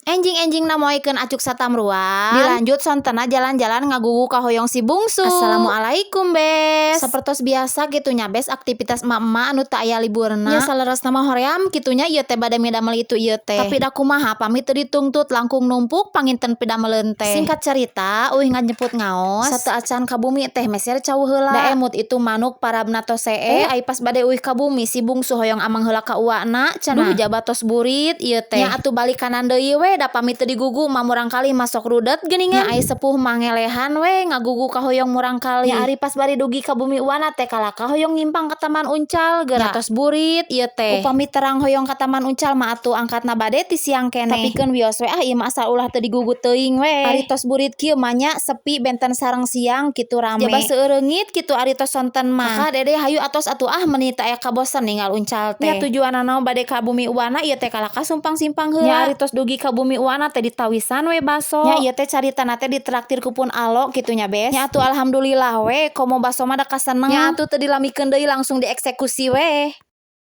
Enjing-enjingna moekeun acuk satamruan. Dilanjut sontena jalan-jalan ngagugu kahoyong si bungsu. Assalamualaikum, Bes. Sapertos biasa kitu nya, Bes, aktivitas emak-emak anu teu aya liburna. Nya saleresna mah hoream kitu nya ieu teh bade midamel itu ieu teh. Tapi da kumaha pami teu ditungtut langkung numpuk panginten pidameleun teh. Singkat cerita, uih ngajemput ngaos sateu acan ka bumi teh meser cau heula. Da emut itu manuk parabna tos see. Ai pas bade uih ka bumi, si bungsu hoyong ameng heula ka uwana cenah. Duh, jaba tos burit ieu teh. Nya atuh balik kanan deui we, da pami teu digugu mah murangkalih mah sok rudet geuningan. Nya ai sepuh mah ngelehan we ngagugu kahoyong murangkalih. Nya ari pas bari dugi ka bumi uwana teh kalakah hoyong nyimpang ka Taman Uncal geura. Nya tos burit ieu teh. Upami terang hoyong ka Taman Uncal mah atuh angkatna bade ti siang keneh. Tapi keun wios we ah, ieu mah asal ulah teu digugu teuing we. Ari tos burit kieu mah nya sepi, benten sareng siang kitu rame. Jaba seueur reungit kitu ari tos sonten mah. Kakak, Dede, hayu atos atuh ah, meuni teu aya kabosen ninggal uncal teh. Nya tujuanna bade ka bumi uwana ieu teh kalakah sumpang-simpang heula. Nya ari tos dugi ka bumi uwana teh ditawisan we baso. Nya ieu teh caritana teh ditraktir ku pun alo kitu nya, Bes. Nya atuh alhamdulillah we, komo baso mah da kaseneng. Nya atuh teu dilamikeun deui, langsung dieksekusi we.